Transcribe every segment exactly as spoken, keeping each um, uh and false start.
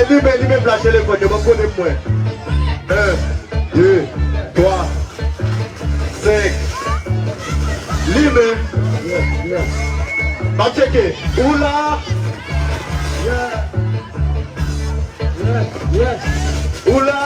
Limen, limen flash telefòn yo, ban m kote m wè. En, de, twa, senk. Limen. M ap tcheke. Ou la? Ou la?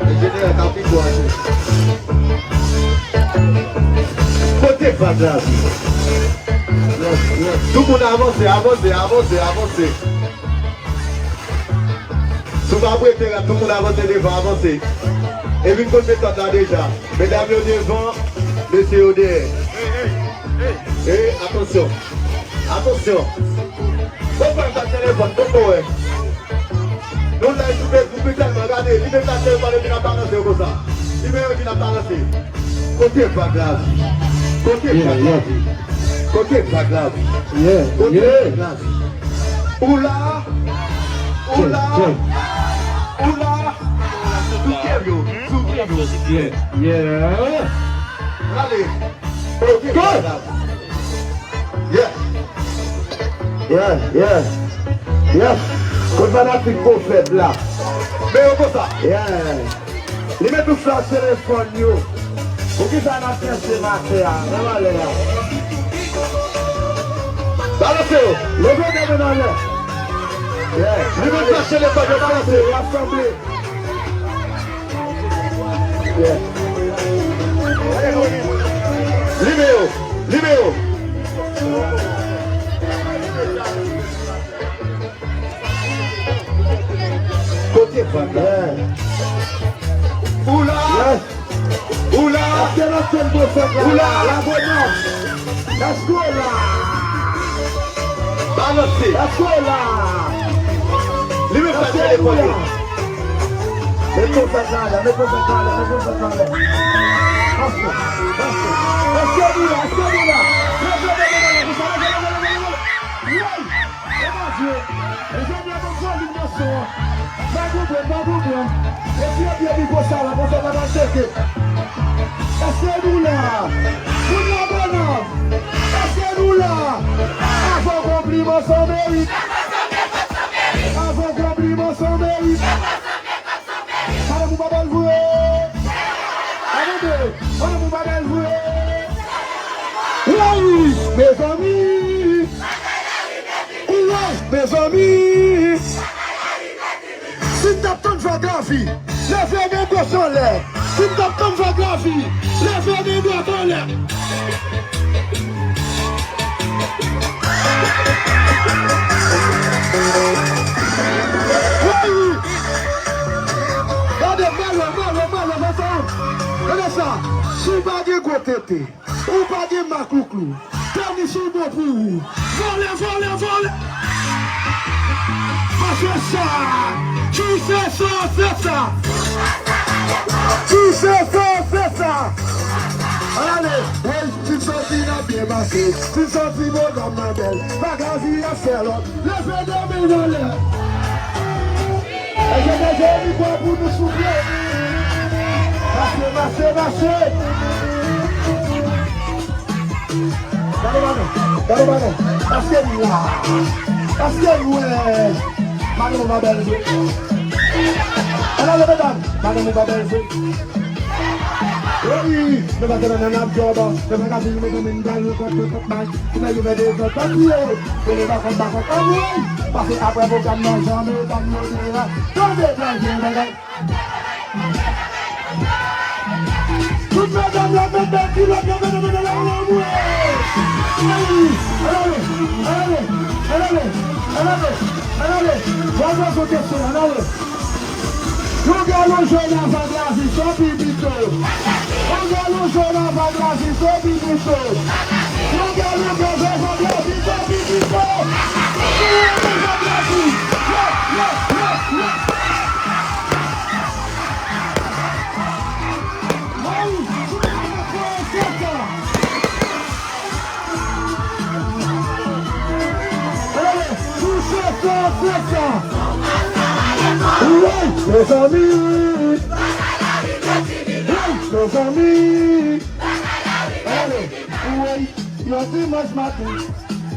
Enjenyè, ka pi bò ase. Kote vag la vi? Tout moun avanse, avanse, avanse, avanse. Si w pa prete rad, tout moun avanse devan, avanse. E vin konn metòd la deja. Medam yo devan, mesye yo dèyè. E, atansyon. Atansyon. Bon, frè m, pa telefòn, bon, bon, wè. Nou live sou Facebook, nou tèlman gade, li menm la telefòn, li vin ap balanse yo konsa. Li menm yo vin ap balanse. Kote vag la vi? Kote vag la vi? Kote vag la vi? Kote vag la vi? Ou la? Ou la? Ou la? Sou kè yo, sou kè yo. Ale. Kote vag la vi? Yeah. Yeah, yeah. Yeah. Kot fanatik pwofèt la? Men yo konsa. Yeah. Li met tout flash telefòn yo. Poukisa n ap chèche maten a? Menm anlè a. Balanse yo. Leve de men anlè. Yeah. Li met flash telefòn yo, balanse yo. Rasanble. Yeah. Limen yo. Limen yo. Kote vag la? Ou la? Ou la? Ou la? Lagonòm. Èske w la? Balanse. Èske w la? Li menm fè telefòn yo. Met konfèt la, met konfèt la, met konfèt la. Èske, èske, èske nou la? Èske nou la? Leve, leve, leve, leve, leve, leve, leve. Woy! E pa vre. Mezanmi, an bon vòlim nan son an. Pa konprann, pa konprann. Epi, epi, epi, konsa la, konsa la, pa tcheke. Èske nou la? Moun nan bònò. Èske nou la? Avan konpliman san merit. Avan konpliman san merit. Madanm ou pa bèl vre. Tande, madanm ou pa bèl vre. Woy, mezanmi. Woy, mezanmi. Si n t ap tann vag lavi, leve men goch anlè. Si n t ap tann vag lavi, leve men dwat anlè. Woy! Gade, malè, malè, malè, mezanmi. Gade sa. Si w pa gen gwo tete, ou pa gen maklouklou, tènis ou bon pou ou. Vòlè, vòlè, vòlè. Pase sa. Ki se sa, se sa. Ki se sa, se sa. Ann ale. Woy, fin soti n ap byen pase. Fin soti, madanm nan bèl. Bagay la ap fè lòt. Leve de men anlè. Èske deja mikwo pou nou, souple? Mache, mache, mache. Gade madanm, gade madanm. Èske nou la? Èske nou wè? Madanm ou pa bèl vre. Ann ale, medam. Madanm ou pa bèl vre. Wi, nou pa te nan nan ap djòb. Nou pa ka vin mete men dal nou kont, kont, kont, bay. Ou mèt ouvè de zòt papye. Mete bakòt, bakòt, anmwey. Pase apre pwogram nan, janbe, tann yo deyò. Tande, tande, bagay. Tout medam la, met bèl kilòt yo, mete, mete la, anmwey. Ann ale, ann ale, ann ale, ann ale, ann ale. Bon, bon, bon, kesyon, ann ale. Yon galon jòn avèk lavi, sòti pito. Yon galon jòn avèk lavi, sòti pito. Yon galon jòn avèk lavi, sòti pito. Yon galon jòn avèk lavi. Yo, yo, yo, yo. Ay, se sa. Ann ale, touche sa, se sa. Woy, mezanmi. Woy, mezanmi. Ann ale, woy, yon dimanch maten.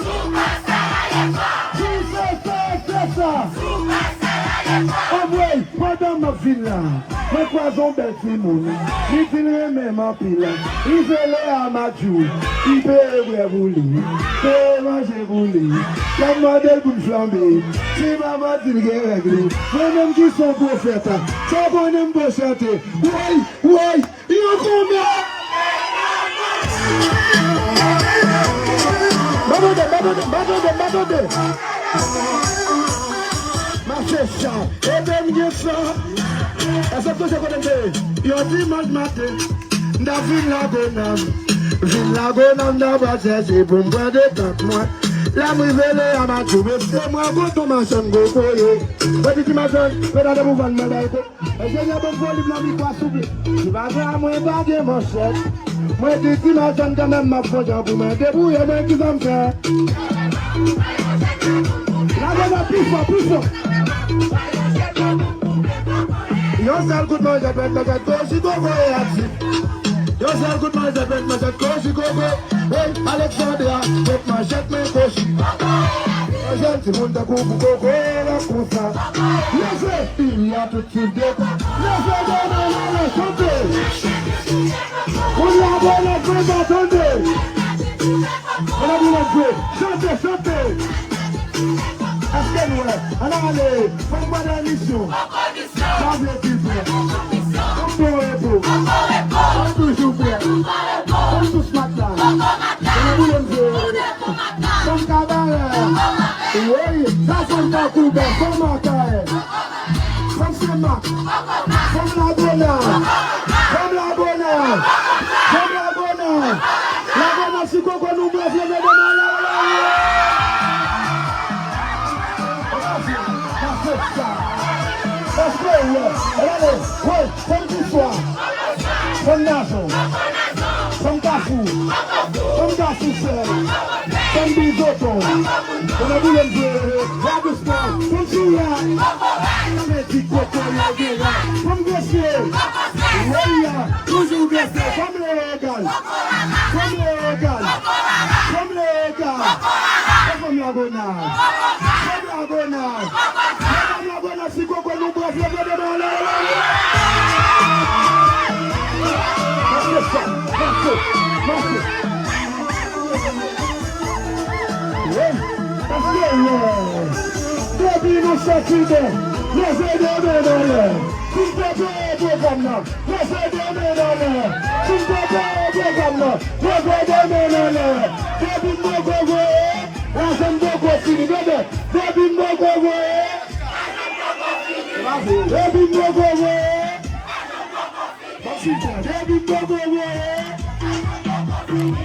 Si w pa sa, rale kò. Si w se sa, se sa. Si w pa sa, rale kò. Anmwey, pandan m ap vin la, mwen kwaze yon bèl timoun. Li di l renmen m anpil. Li rele Amadjou. Li peye bwè pou li. Peye manje pou li. L ap mande l pou l flanbe. Si manman di l gen règ li. Mwen menm ki se yon pwofèt. Sa w konnen m bon chante. Woy, woy. Yo konbyen? Mwen tande, mwen tande, mwen tande, mwen tande. Mache sa, ede m gen san. Èske w sonje kote m te ye? Yon dimanch maten, m t ap vin Lagonav. Vin Lagonav, m t ap pral chèche pou m pran detant mwen. Lè m rive le a, m a tou mesye mwen kontan machann kokoye. Mwen di ti machann, mwen tande pou vann mwen bay ko. Enjenyè, ban m volum nan mikwo a, souple. Ti papa, mwen pa gen manchèt. Mwen di ti machann kanmenm, m ap fè yon jan pou mwen debouye mwen, kisa m fè? Lage la pi fò, pi fò. Yon sèl kout manchèt, mwen manchèt, kochi kokoye ati. Yon sèl kout manchèt, mwen manchèt, kochi koko. Hey, Alexandra, kout manchèt, mwen kochi. Yon jèn timoun tankou pou kokoye la konsa. Leve! Il y a tout type de. Leve de men, ale, chante. Pou Lagonav, mwen pa tande. Pou Lagonav, mwen chante, chante. Èske nou wè? Ann ale. Fò m pran emisyon. Sa vle di frè. Fò m bon repo. Fò m toujou frè. Fò m sou smat la. Fò m boule m vle. Fanm kabarè. Woy, sa fanm tankou bè, fanm akayè. Fanm Senmak. Fanm Lagonav. Fanm Lagonav. Fanm Lagonav. Lagonav si koko nou bwè, leve de men la, la, la. Èske w wè? Gade, woy, fanm Pouswa. Fanm Nazon. Fanm Kafou. Fanm Kafou Sèl. Fanm Bizoton. Fanm Boulonm Vre. Radous Mwen. Fanm Souya. Sa vle di kokoye gen la. Fanm Gresye. Woy, toujou Gresye. Fanm Leyogàn. Fanm Leyogàn. Fanm Leyogàn. Fanm Lagonav. Fanm Lagonav. Fanm Lagonav. Si koko nou bwè, leve de men anlè. Mache sa, mache, mache. Wi, paske lè depi nou soti de Leve de men anlè. Si n te peye pwogram nan, leve de men anlè. Si n te peye pwogram nan, leve de men anlè. Depi m poko voye, lajan m poko fini. Tande, depi m poko voye, depi m poko voye, depi m poko voye.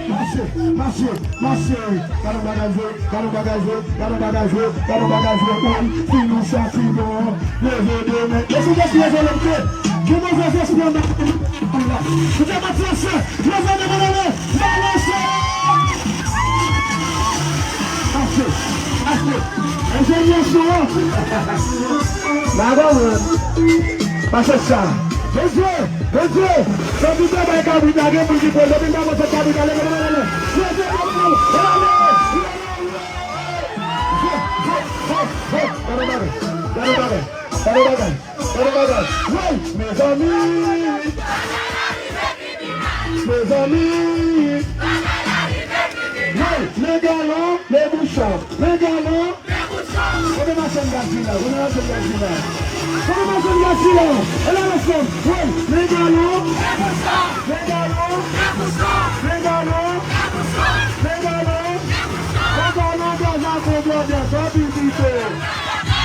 Mache, mache, mache. Gade yon bagay vre, gade yon bagay vre, gade yon bagay vre, gade yon bagay vre. Wi, fin yon sa, fin bon. Leve de men. E se jès leve leve. Ki move zespri anba la. Ou te bat fransè. Leve de men anlè. Balanse. Mache, mache. Enjenyè son. Bagay, man. Mache sa. Bondye, Bondye. Depi m bay kabrit la, gen moun ki pran. Depi m bay kabrit la, leve, leve, leve. Leve, leve, leve. Gade bagay, gade bagay, gade bagay, gade bagay. Woy, mezanmi. Mezanmi. Woy, le galon, le bouchon. Le galon. Kote machann gaz vin la? Kote machann gaz vin la? Kote machann gaz vin la? E la, lèzanmi. Woy, le galon. Le galon. Le galon. Le galon. Yon galon gaz ak yon blòdè, sa pi pito.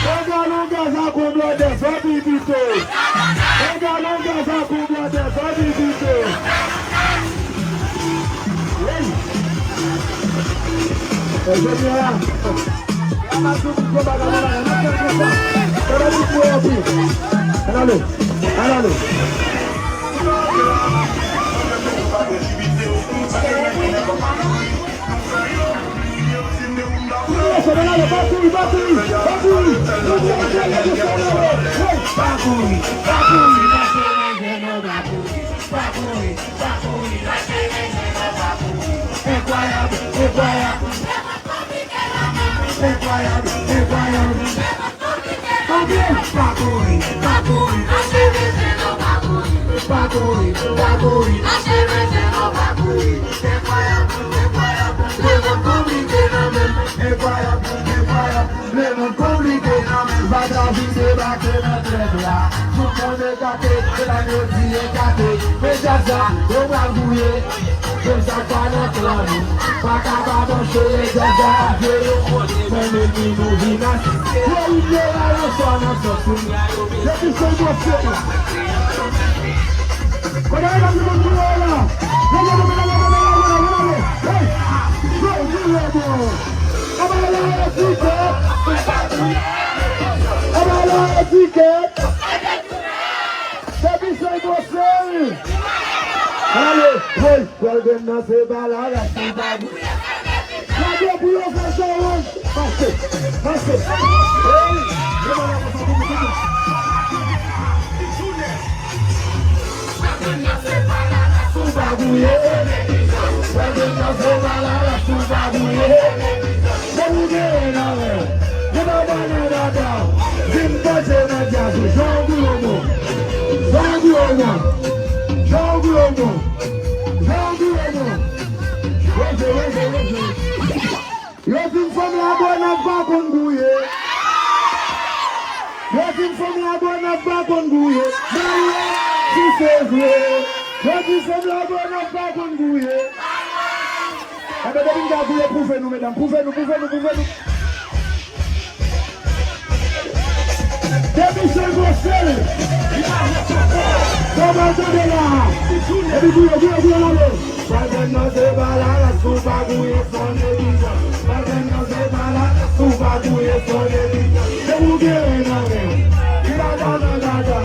Yon galon gaz ak yon blòdè, sa pi pito. Yon galon gaz ak yon blòdè, sa pi pito. Hey! Enjenyè a. Ann ale, ann ale. Ann ale, pa kouri, pa kouri, pa kouri. Pa kouri, pa kouri, pa kouri. Pa kouri, pa kouri, pa kouri. Enkwayab, enkwayab. Enkwayab, enkwayab. Anbyen. Pa kouri, pa kouri. Pa kouri, pa kouri. Enkwayab, enkwayab. Lemonn konplike nan men. Enkwayab, enkwayab. Lemonn konplike nan men. Vagabon debake nan trèk la. Tout moun ekate, se la yo di ekate. Men djaz la, yo pral gouye. Gen sa k pa nan plan nou. Pa ka pa branche, men djaz la ap jwe yo. Men meni nou vin asiste. Yo vin jwe la, yo sò nan sans nou. Depi se yo fè. Kote yo di moun ki yo la? Yo di moun ki yo la, yo di moun ki yo la. Hey! Yo di yo bon. Aba la etikèt. Aba la etikèt. Depi se yo fè. Ale, hey! Pral gen nan se bala la, se bagay. Gade pou yo fè sa, wi. Mache, mache. Hey! Sou bagouye. Pral gen nan se bala la, sou bagouye. Sa nou genyen nan men w? Gen baba nan dada w. Vin pase nan djaz ou. Jan w gouye w bon. Jan w gouye w bon. Jan w gouye w bon. Jan w gouye w bon. Reve, reve, reve. Yo di m fanm Lagonav pa konn gouye. Yo di m fanm Lagonav pa konn gouye. Mwen, si se vre. Yo di m fanm Lagonav pa konn gouye. Enben, depi m ta gouye, pwouve nou, medam. Pwouve nou, pwouve nou, pwouve nou. Depi se gwo sèl. Kòman tande la? Epi gouye, gouye, gouye, gouye. Pral gen nan se bala la, si w pa gouye, se yon delivrans. Pral gen nan se bala la, si w pa gouye, se yon delivrans. Se pou w gen nan men w. Li pa nan dada.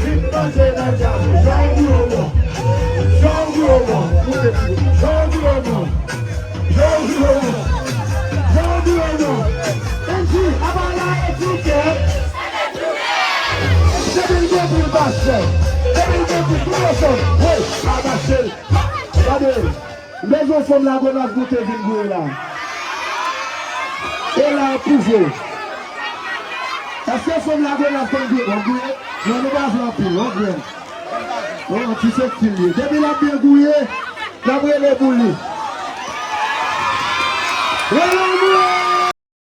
Vin pase nan djaz ou. Jan w gouye w bon. Jan w gouye w bon. Jan w gouye w bon. Jan w gouye w bon. Jan w gouye w bon. Enki, aba la etikèt. Depi l gen pri l pa chè. Depi l gen pri, gouye w bon. Woy, pa mache. Gade. M bezwen fanm Lagonav moute vin gouye la. E la ap pwouve. Èske fanm Lagonav konn gouye? Konn gouye? Non, nou pa vle anpil, on grenn. On ti se stil li. Depi l ap byen gouye, l ap rele pou li. Rele anmwe!